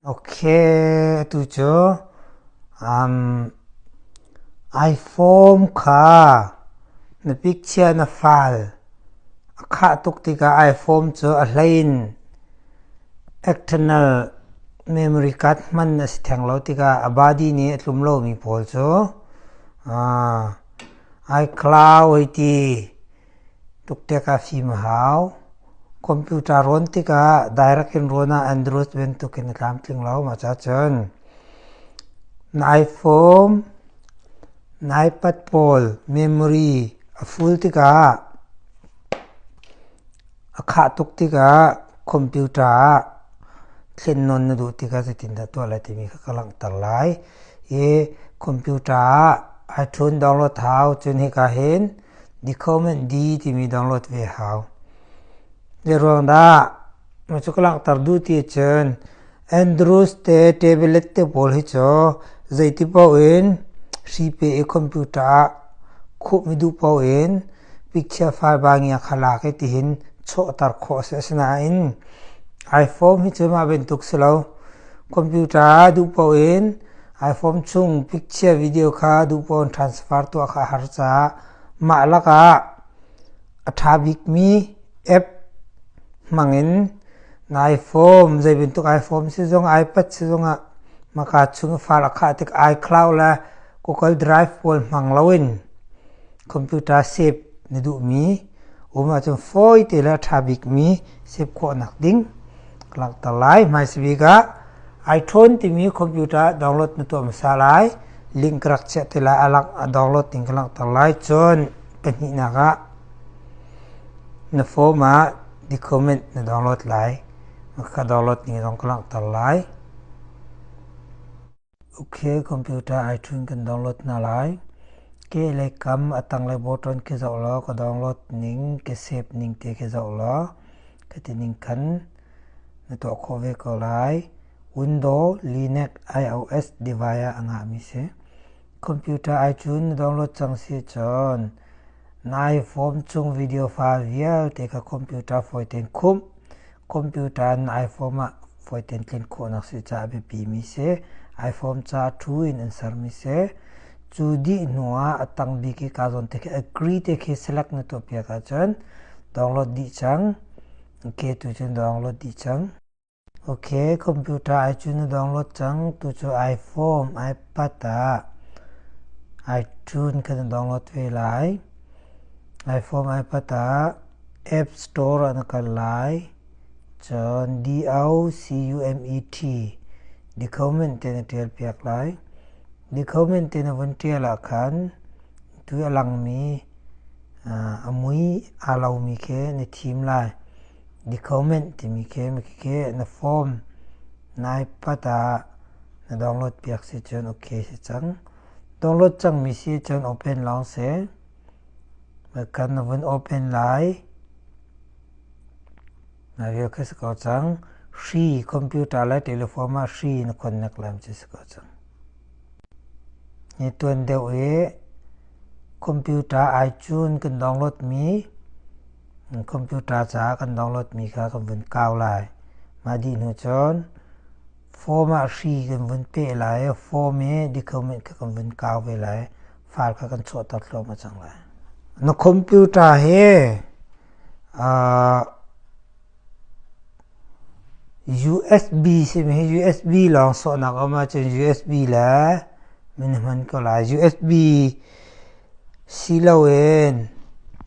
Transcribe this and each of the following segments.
Ok, atu cu iPhone kha na picture na file a khah tuk tikah iPhone cu a hlei in external memory card hman a si theng lo tikah a body nih a tlum lomi pawl cu iCloud hei ti Tuktek ah fim a hau. Computer rawn tikah direct in rawn ah Android bantuk in a tlamtling lo. Mah cun na iPhone, na iPad pawl memory a full tikah a khah tuk tikah computer ah thlennawn na duh tikah zeitindah tuah lai timi kha ka langhter lai. I computer ah iTunes download hau. Cun hika hin Document D timi download ve hau. Zeiruang dah cu ka langhter duh ti cun Andrews te tablet te pawl hi cu zeiti paoh in hri pe i computer ah khuhmi duh paoh in picture file bangia kha lak i tihin chawhter khawh a si. Asinain iPhone hi cu mah bantuk si lo. Computer ah duh paoh in iPhone chung picture video kha duh paoh in transfer tuah kha a har caah mah lakah a ṭha bikmi app hmangin na iPhone zei bantuk iPhone si zong iPad si zongah maka chung i file a khah tik iCloud le Google Drive pawl hmang loin computer save na duhmi um ahcun fawi te le a ṭha bikmi save khawhnak ding ka langhter lai. Hmaisabik ah iTunes timi computer download na tuah hmasa lai. Link ka rak chiah te lai. A lang a download ning ka langhter lai. Cun pahnihnak ah na form ah document na download lai. Ka download ning zong ka langhter lai. Ok, computer iTunes kan download hna lai. Ke le kam a tanglei button khi zoh law ka download ning, ka save ning te khi zoh law ka ti ning khan na tuah khawh ve ko lai. Windows, Linux, iOS device ah a ngahmi si. Computer iTunes na download cang si cun na iPhone chung video file vialte kha computer fawi tein khumh. Computer na iPhone ah fawi tein tlin khawhnak si caah a biapimi si. iPhone ca thu in an sermi si. Cu dih hnu ah a tang bik i ka zawn te khi agree te khi select na tuah piak ahcun download dih cang. Okay, tu cun download dih cang. Okay, computer ai cu na download cang. Tu cu iPhone, iPad ah iTunes kha na download ve lai. iPhone, iPad ah App Store ah na kal lai. Cun DOCUMET document te na ṭial piak lai. Document te na vun ṭial ah khan tu a langmi a mui aa lomi khi na thim lai. Document timi khi khi na form na iPad ah na download piak si cun okay si cang. Download cangmi si cun open lawng si. Kan na vun open lai. Na rel khi si ko cang. Hri computer le telephone ah hri na connect lam ci si ko cang. Ni tuan deuh i computer iTunes kan download mi computer caah kan download mi kha kan vun kau lai. Mah dih hnu cun form ah hri kan vun peh lai i form i document kha kan vun kau ve lai. File kha kan chuahter thluahmah cang lai. Na computer hi USB simi hi USB lawng sawhnak a um ahcun USB le min hman ko lai. USB si loin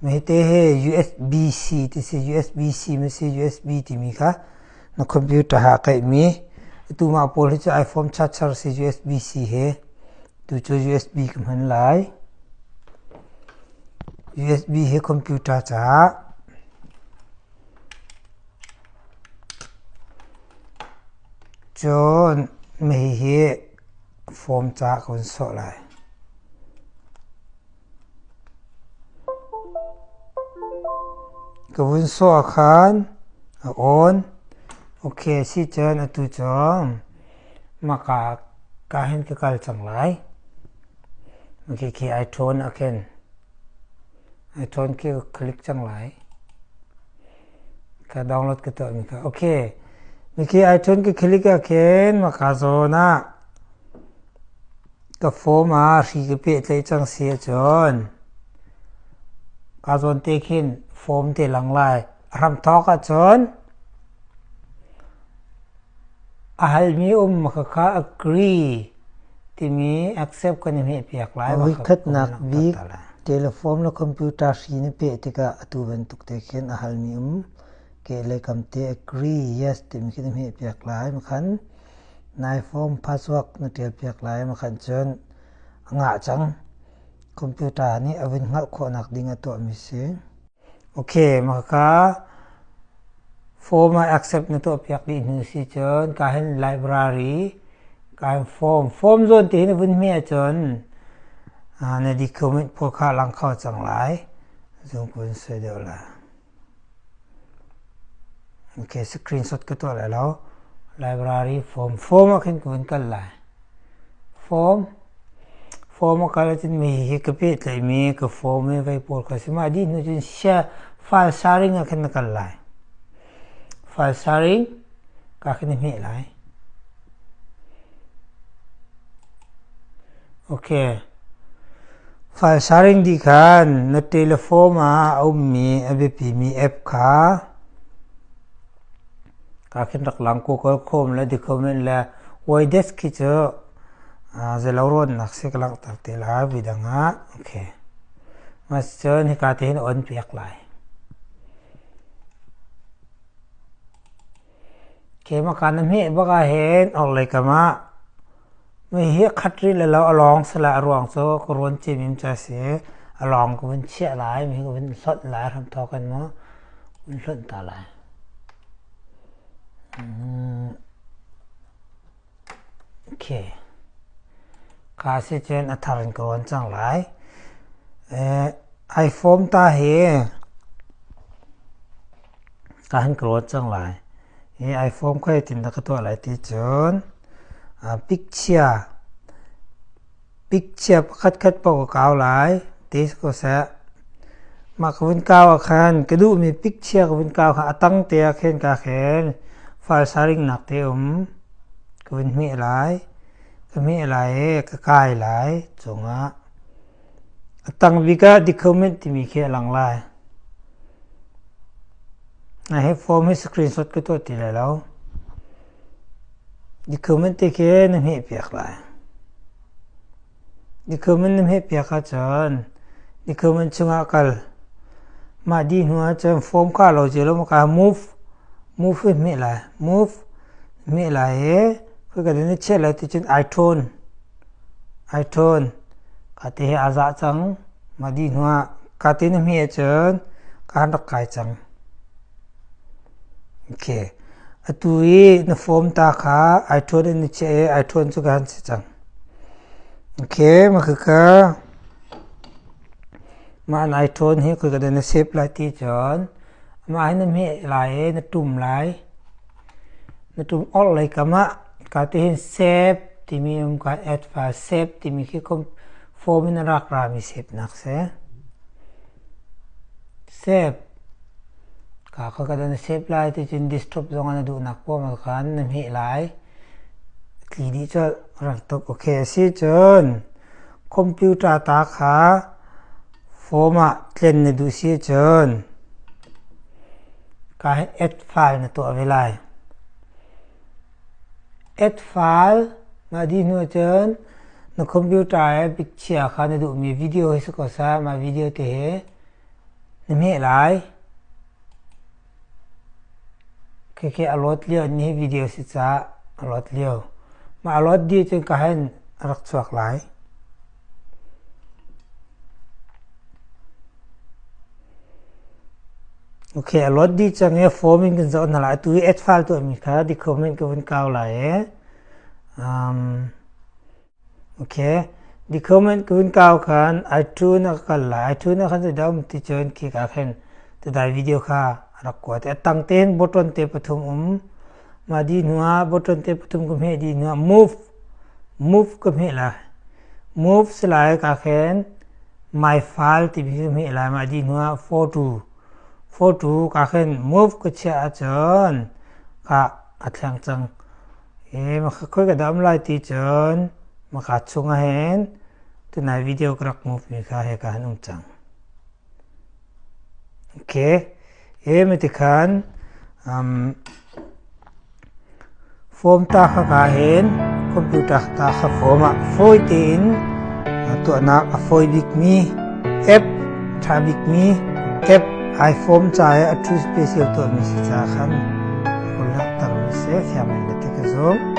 hite hi USB-C ti si USB-C ma si USB timi kha na computer ha kaihmi atu mah pawl hi cu iPhone charger si USB-C he tu cu USB ka hman lai. USB hi computer caah cun mei hi form caah ka vun sawh lai. Ka vun sawh ah khan a on. Okay, si cun atu cu maka ka hin ka kal cang lai. Okay, khi ai ṭhawn ah khin ai ṭhawn khi ka click cang lai. Ka download ka tuahmi kha. Okay. Miki iTunes ka click ah khin maka zawn ah ka form ah hri ka pehtlaih cang si ahcun ka zawn te khin form te lang lai. A hramthawk ahcun a halmi um khakha agree timi accept kan i hmehpiak lai. Voikhatnak bik telephone le computer hri na peh tikah atu bantuk te khin a halmi um kehlei kam te agree yes timi khi na hmehpiak lai. Makhan nai form password na ṭialpiak lai. Makhan cun a ngah cang. Computer nih a vun hngalh khawhnak ding a tuahmi si. Ok, maka form ah accept na tuahpiak dih hnu si cun ka hin library ka hin form form zawn ti hin vun hme ahcun na document pawl kha lang kho cang lai. Zoom kun soi deuh lai. Ok, screenshot ka tuah lai lo. Library form form ah khin ka vun kal lai. Form Form a kal ahcun mi hi ka pehtlaihmi ka form i vei pawl kha si. Mah dih hnu cun share file sharing ah khin na kal lai. File sharing ka khin na hmeh lai. Okay. File sharing dih khan na telephone ah a ummi a biapimi app kha Ka khin rak lang Google Chrome le document le Word khi cu zelo rawnnak si ka langhter te lai vidang ah. Okay. Mas cun hika te hin on piak lai. Okay, maka na hmeh bak ah hin orhlei kam ah mi hi khat rih le lo a lawng sala a ruang cu ka ruan cimim ca si a lawng ka vun chiah lai mi ka vun hlonh lai hram thawk in mu vun hlonh ta lai. Okay. Ka si cun a thar in ka rawn cang lai. iPhone ta hi ka han ka rawn cang lai. Hi iPhone khoi tin dah ka tuah lai ti cun picture Pikchia pakhatkhat paoh ka kau lai ti si ko seh. Mah ka vun kau ah khan ka duhmi pikchia ka vun kau kha a tang te ah khin ka khen file sharing-nak te um ka vun hmeh lai. Ka hmeh lai i ka kai lai cungah. A tang bik ah document timi khi a lang lai. Hi form hi screenshot ka tuah ti lai lo. Document te khi na hmehpiak lai. Document na hmehpiak ahcun document chungah kal. Mah dih hnu ahcun form kha lo cio lo ka move move hi hmeh lai. Move hmeh lai i khoi ka na chiah lai ti cun iTunes iTunes ka te hi aa zah cang. Mah dih hnu ah ka te na hmeh ahcun ka han rak kai cang. Okay. Atu i na form ta kha iTunes in na chiah i iTunes cu ka han si cang. Okay, mah khaka mah an iTunes hi khoi ka na save lai ti cun mah hi na hmeh lai i na tum lai. Na tum orh lei kam ah ka ti hin save timi um ka add file save timi khi form in a rak rami save nak si. Save Ka kha ka na save lai ti cun desktop zong ah na duhnak poah khan na hmeh lai. Tli dih colh rak tuk. Okay a si cun computer ta kha form ah tlen na duh si cun ka hi add file na tuah ve lai. Add file mah dih hnu cun na computer i picture kha na duhmi video hi si ko seh mah video te hi Na hmeh lai. Khikhi a load lio ni video si caah a load lio. Mah a load dih cun ka hen a rak chuak lai. Okay, a load dih cang i form in kan zoh hna lai. Atu i add file tuahmi kha document ka vun kau lai i Okay. Document kun kau khan iTunes a kal lai. iTunes ah khan zeidah um ti cun khi ka khin tudai video kha a rak kuat. A tang tein button te pathum um. Mah di hnu ah button te pathum ka hmeh di hnu ah move move ka hmeh lai. Move si lai ka khin my file timi ka hmeh lai. Mah di hnu ah photo photo ka khin move ka chiah ahcun ka A thleng cang. I maka khoi ka dam lai ti cun maka chung ah hin tunai video ka rak move mi kha he ka han um cang. Okay. E mi ti khan form ta kha ka hin computer ta kha form ah fawi tein tuahnak a fawi bikmi app ṭha bikmi app iPhone ca i a true special tuahmi si ca khan kun langhtermi si fiang in le te ka zum.